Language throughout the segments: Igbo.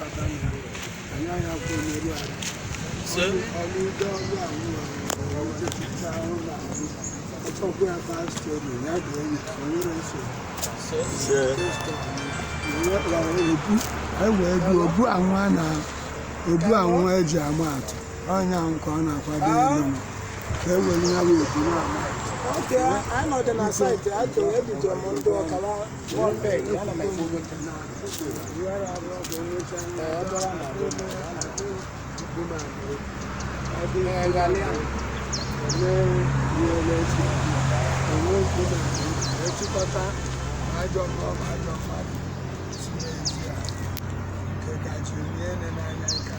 bata na ya, anyị anya kwuo meru arụ. Ọlụ udo ọlụ ahụ ọlụjechicha ụlọ ahụ ọchọkwu ya 5 story ya dị onye onwere nsogbu. Obu ewee bu obu anwụ a na obu anwụ eji ama atụ ọnya ahụ ka ọ na-akwado elu m ka e were ya bụ obu na-ama atụ. Okay, anọdụ na site achọ ebidoro m ndị ọkara one peg, ana m ekwu gote. Ee, ebe ọ na-adị mma. Ee, Ghanaian. Echịkọta ajọ mmụọ ma ajọ mmadụ si n'ezi a nke gaji rie nne n'anya nka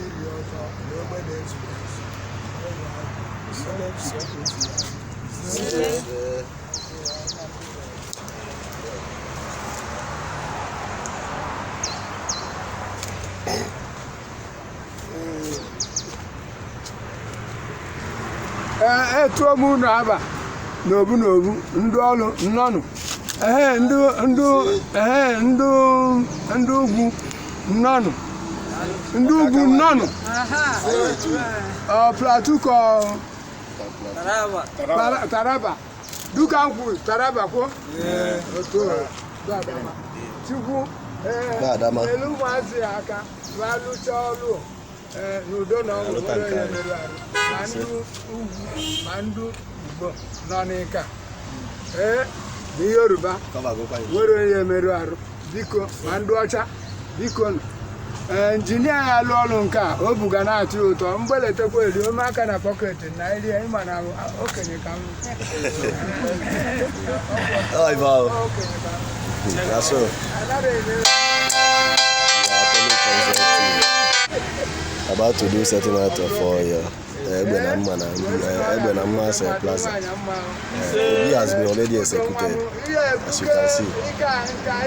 iri ọtọ na ogbe na-ezu ezu. Ee, etuo m unu aba n'obu n'obu ndị ọlụ nnọnụ. Ehe, ndị ndị ehe, ndị ndị ugwu nnọnụ, ndị ugwu nnọnụ. Ọ Plateau ka ọ Taraba duka nkwụ Taraba kwuo otu Adama. Chukwu ee, Adama. elu ụmụazị ya aka ma lụchaa ọlụ ee, n'udo na ọṅụ Alụta nwere nke onye anyị. merụ arụ ma ndị ugwu ma ndị Igbo nọ n'ịka ee na Yoruba nwere onye merụ arụ, biko, ma ndị ọcha, biko nụ. Ee, injinia ya alụ ọrụ nke a o buga na-atụ ya ụtọ mgbeletekwa eri ome aka na pocket na iri ịma na okenye ka m Oh, Ivan. okenye ka m Na so. anaghị enye. We are attending concert team. About to do setting out for your Egbe na Mma na Egbe na Mma Plaza. Obi has been already executed. As you can see,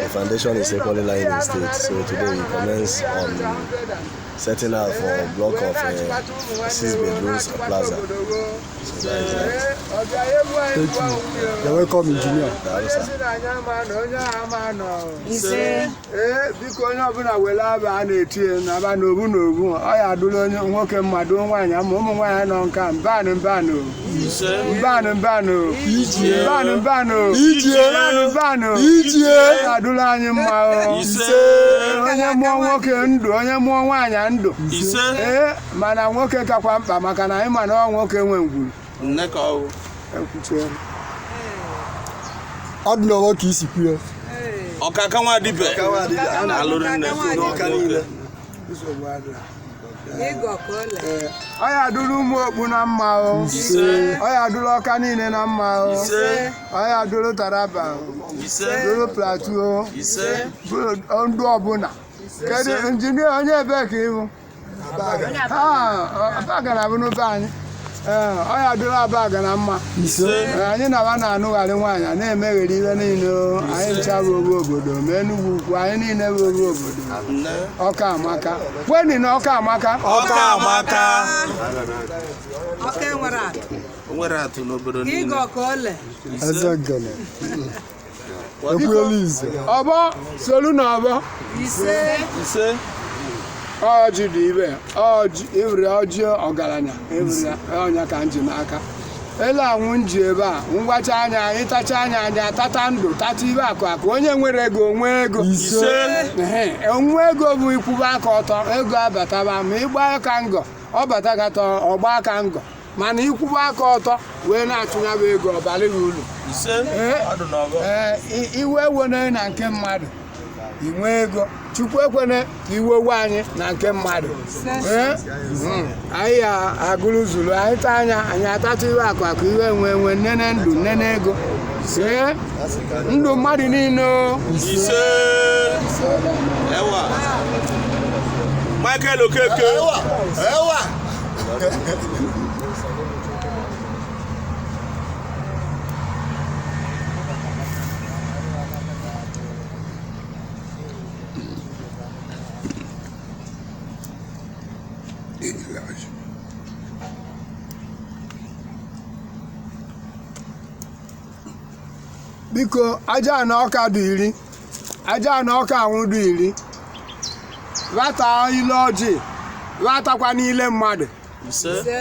the foundation is equally lying in state. So today we commence on setting out for a block of six bedrooms plaza. So that is that. Thank you. You're welcome, engineer. Daalụ, sir. Onye si na anyị ama na onye ahụ ama nọ. Ise. Ee, biko, onye ọbụla were aba a na-etinye n'aba n'obu n'obu ọ ya adụla onye nwoke mmadụ nwaanyị ma ụmụ nwaanyị nọ nka mbanụ mbanụ mbanụ mbanụ mbanụ mbanụ Ije. mbanụ mbanụ. Ije. Ọ ya adụla anyị mma o. Ise. Onye mụọ nwoke ndụ, onye mụọ nwaanyị ndụ. Ise. Ee, mana nwoke kakwa mkpa maka na anyị ma na ọ nwoke nwe ngwuru. Nne ka ọ bụ. Ekwuchie. Ọ dị n'ọgbọ ka isi kwuo. Ọkaka nwa dibịa. Na-alụrụ nne. N'ọka niile. Nsogbu adịla. Ịgọ ka ole. Ee, ọ ya adụrụ ụmụ okpu na mma o. Ọ ya adụrụ ọka niile na mma o. Ise. Ọ ya adụrụ Taraba o. Ise. Dụrụ Plateau o. Ise. Bụrụ ndụ ọbụla. Kedu injinia onye ebe ka ịbụ? Ha Abagana bụ n'ebe anyị. Ee, ọ ya dụrụ Abagana mma. Ise. Ee, anyị na-aba na-anụgharị nwaanyị a na-emeghere ibe niile o. Anyị ncha bụ obu obodo ma Enugwu Ukwu anyị niile bụ obu obodo. Nne. Ọka amaka kweni na ọka amaka. Ọka amaka. Ọka enwere atụ. O nwere atụ n'obodo niile. Ịgọ ka ole. Eze ngene. Ekwuela ize. Ọbọ solu na ọbọ. Ise. Ise. Ọjị dị ibe ọjị ewere ọjị ọgaranya ewere ọnya ka m ji n'aka ele anwụ m ji ebe a ngwacha anya anyị tacha anya anya tata ndụ tata ibe akụ akụ onye nwere ego nwee ego. Ise. Ehe, onwe ego bụ ikwụba aka ọtọ ego abataba ma ịgba aka ngọ ọ batagata ọgba aka ngọ mana ikwụba aka ọtọ wee na-achụnya bụ ego ọbalị gị uru. Ise. Ee. Ọ dị n'ọgọ. Ee, iwe wene na nke mmadụ inwe ego Chukwu ekwene ka iwe we anyị na nke mmadụ. Ee, anyị ya agụrụ zuru anyị taa anya anyị atata iwe akụ akụ iwe nwe nwe nnene ndụ nnene ego. Ee, ndụ mmadụ niile o. Ise. Ewa. Michael Okeke. Ewa! Biko, aja na ọka dị 10, aja na ọka anwụ dị 10. Ghata ile ọjị, ghatakwa n'ile mmadụ. Ise. Ise.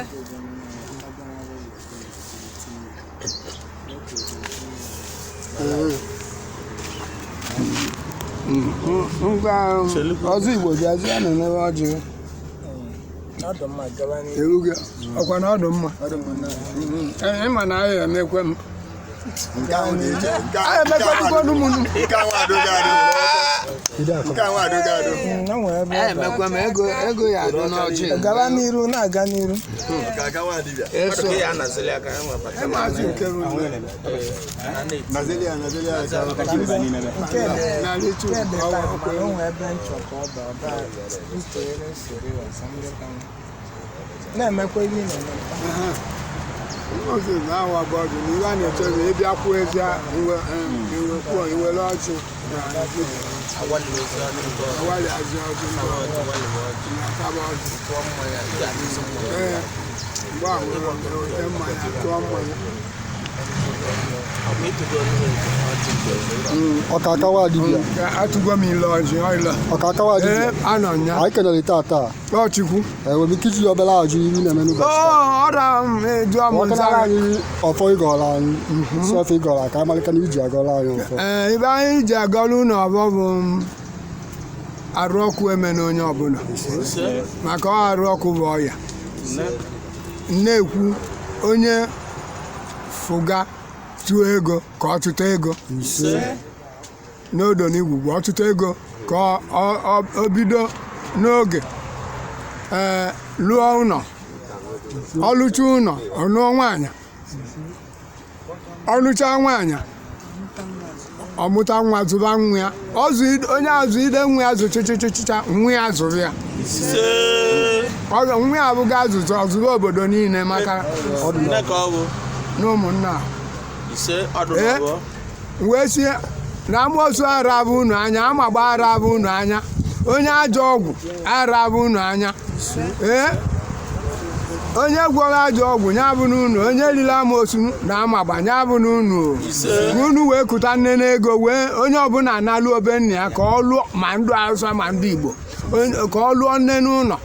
Ngwa, ọzọ Igbo bịazie na n'ebe ọjị. Ọ dị mma, gawa n'ihu. Erugo ọkwa na ọdụ mma. Ee, ịma na anyị emekwe m Nke ahụ dị iche. anyị emekwekwanu m nụ. Nke ahụ adụghị adụ. Nke ahụ adụghị adụ. O nwere ebe ọ Emekwe m ego, ego ya adụ n'ọjị. bara. Gawa n'iru, na-aga n'iru. Ọkaka nwa dibịa. Eso. Ya nazili aka ya nwa bata. Maazị nke ruru Nazelia, Nazelia. Nke dị narị tu nke dị ọwa taa, ọkwa. mana o nwere ebe nchọ ka ọ ba ọba ntụgharị nsori ọzọ ndị ka mma. Na-emekwa ihe ị na-eme. Oge na-awa bụ ọjị na iwe a na-eche bụ ịbịa kwuo ezi iwe, iwe kwuo iwere ọjị na Awali ozi ọjị nke ọzọ. awali azụ ọjị na Awali ọjị. ataba ọjị. Tụọ mmanya, ị ga-atụsị mmanya. Ee, mgbe ahụ were mmanya tụọ mmanya. Ọ bụ ịtụgo onye nke ọjị nke ọzọ. Ọkakawa dibịa. Ka atụgo m ile ọjị ọịla. Ọkakawa Ee, dibịa. anọ nya. Anyị kelere tata. Ọchukwu. Enwere ike iji obere ajụ ihe ị na-eme n'ụbọchị taa? Ọ ra m jụọ m Ọkanara nzara. anyị ọfọ ịgọrọ anyị. Si ọfọ ịgọrọ ka amalika na iji agọrọ anyị ọfọ. Ee, ibe anyị ji agọrọ unu ọbọ bụ m arụ ọkụ eme na onye ọbụla, Ise. maka ọ arụ ọkụ bụ ọya na-ekwu onye fụga tụọ ego ka ọ tụta ego Ise. n'odo n'igwugwu, ọtụtụ ego ka o bido n'oge, ee, lụọ ụlọ, ọlụcha ụlọ, ọ lụọ nwaanyị, ọlụcha nwaanyị, ọmụta nwa, zụba nwa ya. Onye azụ ide nwa ya zụchichichicha nwa ya zụrụ ya. Ise. Nwa ya abụghị azụzụ ọzụrụ obodo niile maka Nne ka ọ bụ. na ụmụnna. Ise ọdụ Ee. n'ọbọ. Wee sie na amoosu arabụ unu anya, amagba arabụ unu anya, onye ajọ ọgwụ arabụ unu anya. Ee, onye gwọrọ ajọ ọgwụ ya bụ n'unu, onye riri amoosu na amagba ya bụ n'unu o. Ise. Ka unu wee kụta nne n'ego, wee onye ọbụla analụ obe nna ya ka ọ lụọ, ma ndụ Hausa ma ndị Igbo, ka ọ lụọ nne n'ụlọ.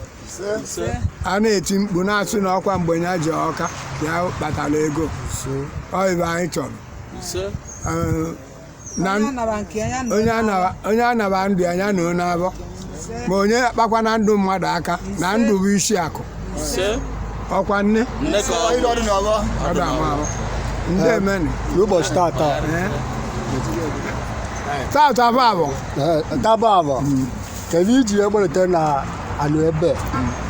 Ise. A na-eti mkpu na-asụ na ọkwa mgbe ya ji ọka ya kpatara ego ọ ibe anyị chọrọ. Ise. Ee, na Onye anara nke ya na onye anaba onye anaba ndụ ya ya na onye abọ ma onye akpakwana ndụ mmadụ aka na ndụ bụ isi akụ. Ise. Ọkwa nne. Nne ka ọ bụ. Ọ dị ama ama ndị emeni. N'ụbọchị tata. Tata bụ abụ. Ee, taba abọ. Kedu iji egberete na anụ ebe?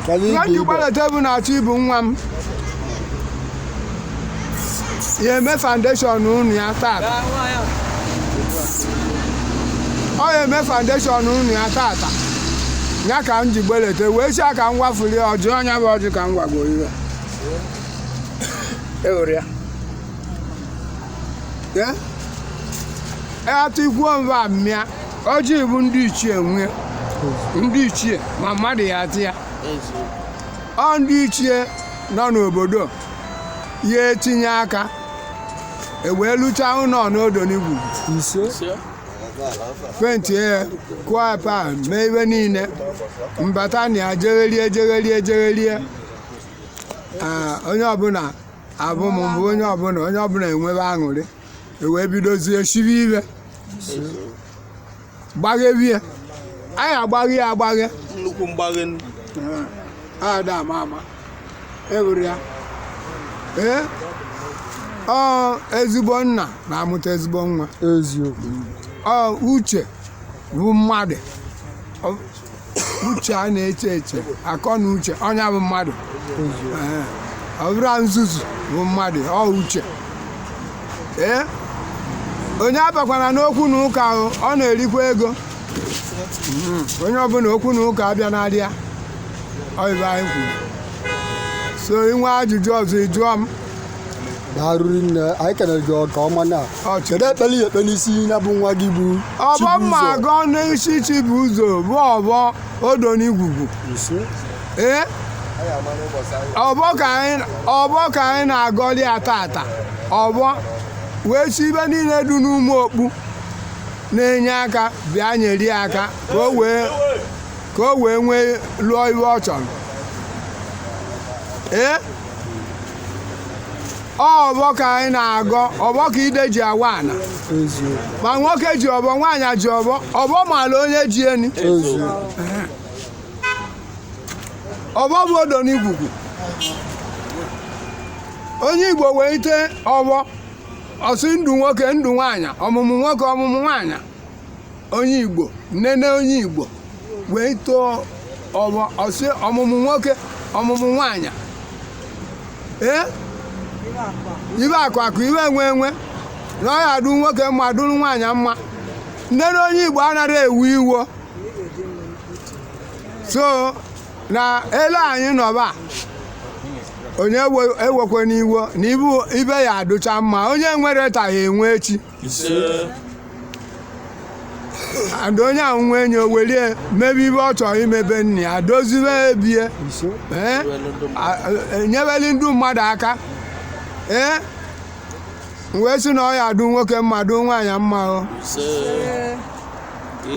Kedu ihe ibe ji ibe? gbalịta bụ na-achọ ibu nwa m ya eme foundation unu ya tata. Ọ ya eme foundation unu ya tata ya ka m ji gbelete wee si ka m gwafuli ọjị ọnya bụ ọjị ka m gwago iwe ewere ya. Atụ ikwuo mba mmịa ọjị bụ ndị ichie nwe ndị ichie ma mmadụ ya atị ya. Ọ ndị ichie nọ n'obodo ya etinye aka ewee lụchaa ụlọ n'odo n'igwu. Ise. Ise. Penti ya, kụọ pan, mee ibe niile mbata na ya jegherie jegherie jegherie. Aa, onye ọbụla abụ m mbụ, onye ọbụla enwebe aṅụrị, ewee bidozie shibe ibe gbaghebie anyị agbaghe ya agbaghe. Nnukwu mgbaghe. Ada ama ama ewuru ya. Ee, ọ ezigbo nna na-amụta ezigbo nwa. Eziokwu. Ọ uche bụ mmadụ. Uche a na-eche eche, akọ na uche ọnya bụ mmadụ. Ee, ọ bụrụ nzuzu bụ mmadụ, ọ uche. Ee, onye abakwana n'okwu na ụka ahụ, ọ na-erikwa ego. Onye ọbụla okwu na ụka abịa n'arịa ọ ibe anyị kwuru so inwe ajụjụ ọzọ ị jụọ m. Daalụ nne, anyị kelere gị ọka ọma na. Ọ Kedu ekpere ya ekpe n'isi ya bụ nwa gị bụ ọbọ mma Chibuzo? agọ n'isi Chibuzo bụ ọbọ odo n'igwugwu. Ise. Ee, ọbọ ka anyị na-agọli ya tata, ọbọ wee si ibe niile dị n'ume okpu na-enye aka bịa nyeri ya aka ka o wee Ka o wee nwee lụọ iwe ọ chọrọ. Ee, ọbọ ka anyị na-agọ, ọbọ ka ide ji awa ana. Eziokwu. Ma nwoke ji ọbọ, nwaanyị ji ọbọ, ọbọ maala onye ji eni. Eziokwu. Ọbọ bụ odo n'igwugwu. Onye Igbo wee ite ọbọ, ọsị ndụ nwoke, ndụ nwaanyị, ọmụmụ nwoke, ọmụmụ nwaanyị. Onye Igbo nnene, onye Igbo wee too ọbọ, ọsị ọmụmụ nwoke, ọmụmụ nwaanyị. Ee, ibe akụ akụ, ibe enwe enwe, na ọ ya adụ nwoke mma, dụrụ nwaanyị mma. Nnene onye Igbo anaghị ewu iwo. So na ele anyị nọba, onye ewekwe n'iwo na ibu ibe ya adụcha mma. Onye nwere taa ya enwe echi. Ise. And onye ahụ nwe enyi, o welie mebe ibe ọ chọrọ imebe nna ya, dozibe ebie. Ise. Ee, enyebeli ndị mmadụ aka. Ee, m wee sị na ọ ya adụ nwoke mma, dụ nwaanyị mma o. Ise.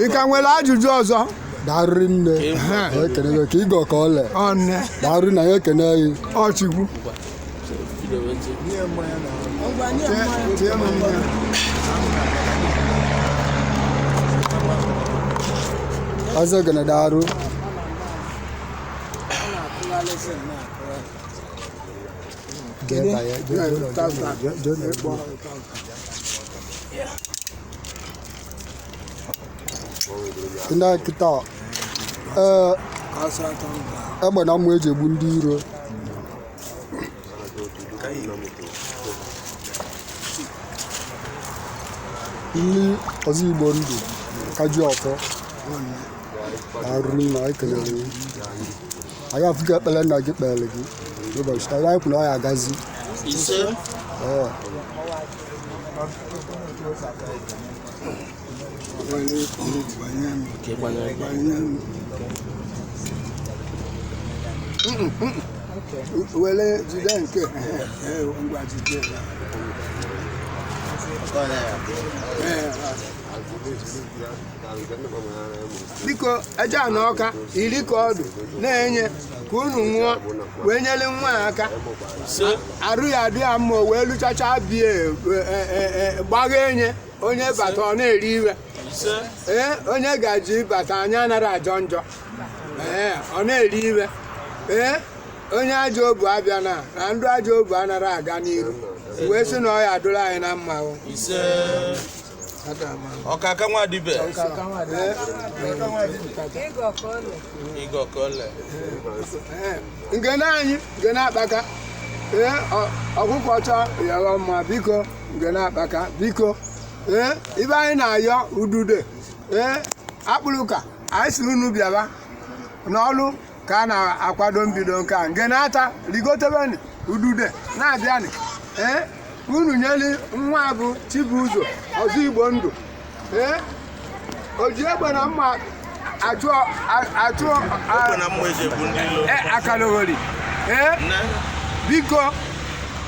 Ị ka nwere ajụjụ ọzọ? Darịrị nne. Ehe. Ekene gị ka ịgọ ka ọle. Ọnne. Darị na ya ekene gị. Ọchukwu. Tie m mmanya. Ọzọ gene darụ. Jee banye, jee- jee nọ- jee- jee nọ- Ndị kịta, ee, egbe na mma eji egbu ndị iro. Ndị ọzọ Igbo ndụ ka ji ọfọ arụrụ na ekelere gị. Anyị afụgo ekpere nna gị kpere gị n'ụbọchị taa. Anyị kwuru na ọ ya agazi. Ise. Ee. Wele jide nke, ee, ngwa jide ya. Ee, biko eje na ọka iri ka ọdụ na-enye ka unu ṅụọ wee nyere nwa a aka. Ise. Arụ ya adị ya mma, o wee lụchacha bie, gbagha enye onye bata ọ na-eri iwe. Ise. Ee, onye gaji bata, anyị anaghị ajọ njọ. Ee, ọ na-eri iwe. Ee, onye ajọ obu abịa na ndụ ajọ obu anaghị aga n'iru, wee sị na ọ ya adụrụ anyị na mma o. Ise. Ọkaka nwa dibe. Ee. Ịgọ ka ole. Ịgọ ka ole. Ee, ngene anyị, ngene akpaka. Ee, ọkụkọ ọcha yọrọ mma, biko ngene akpaka, biko. Ee, ibe anyị na-ayọ udude, ee, akpụrụka anyị si unu bịaba n'ọlụ ka a na-akwado mbido nke a. Ngene ata rigotebeni udude na-abịanị. Ee, unu nyeli nwa bụ Chibuzo ọzọ Igbo ndụ. Ee, o ji egbe na mma achụ achụ Egbe na mma eji egbu ndị ilo. E, akaloghori. Ee. Nne. Biko,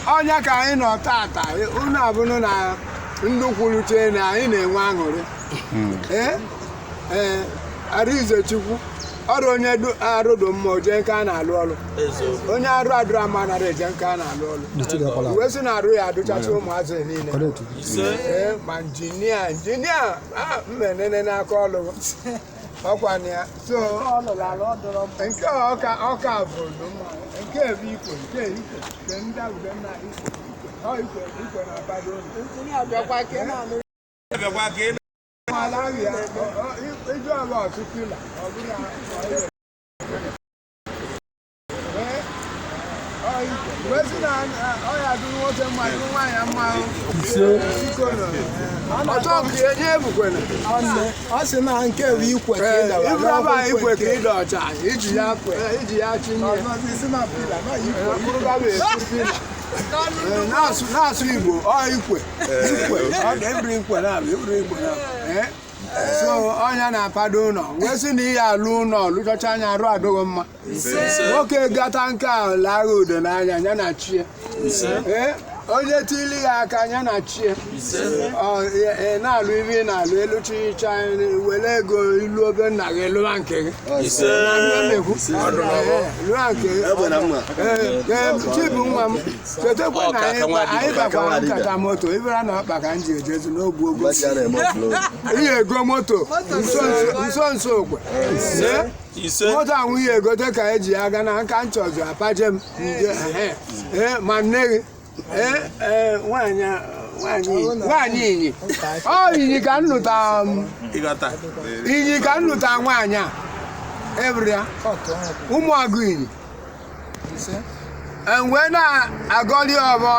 ọnya ka anyị nọ tata, unu abụnụ na ndụ kwuruche na anyị na-enwe aṅụrị. Ee, ee, Arinzechukwu ọrụ onye arụ dị mma, oje nke a na-alụ ọrụ. Eziokwu. Onye arụ adụrụ ama nara eje nke a na-alụ ọrụ. Uwe si na arụ ya adụchacha ụmụazị niile. Ise. Ee, ma injinia a mmenene n'aka ọlụ ọkwa na ya. So nke a ọka ọka bụ mma, nke bụ ikwe, nke ikwe, nke ndị ude na ikwe, ọ ikwe, ikwe na-abado ụlọ. Bịakwa ka ị Ala ahụ ya, iju ọba ọtụtụ pila, ọ bụrụ na ọ ikwe. Ee, ọ ikwe. Wee sị na ọ ya dụrụ nwoke mma, dụrụ nwaanyị mma. Biko nọ. Ọtọ ka enye ebukwene. Ọ sị na nke bụ ikwe ka ị dara. Iburu ikwe ka ịdị ọcha, iji ya iji ya chinye. Ọzọ si na pila na ikwe. Mkpụrụ bụ pila. Ee, na-asụ Igbo, ọ ikwe. Ikwe. Ọ dị iburu ikwe na iburu ikwe na. Ee. So ọnya na-apado ụlọ, wee sị na ihe alụ ụlọ lụchacha anya arụ adịghị mma. Nwoke gata nke a lagha udo n'anya ya na chie. Ise. Ee, Onye tili ya aka ya na chie. Ọ, ị na-alụ ibe ị na-alụ eluchicha, were ego ilu obe nna gị lụwa nke gị. Ihe m na-ekwu. Ee, lụwa nke gị. Egbe na mma. Ee, ee, Chibu nwa m, chetakwa na anyị bakwara nkata moto ibere na ọkpa ka m ji ejezu n'ogbu ogo. Mgbachi a na-eme offload. Ihe ego moto nso nso nso okwe. Ee, moto ahụ ihe egote ka eji ya aga na nka nchọzụ apaje m nje ehe. Ee, ma nne gị, ee, ee, nwaanyị nwaanyị inyi ọ inyi ka m lụta m inyi ka m lụta nwaanyị a ebiri ya ụmụagụ inyi mgbe na-agọli ọbọ.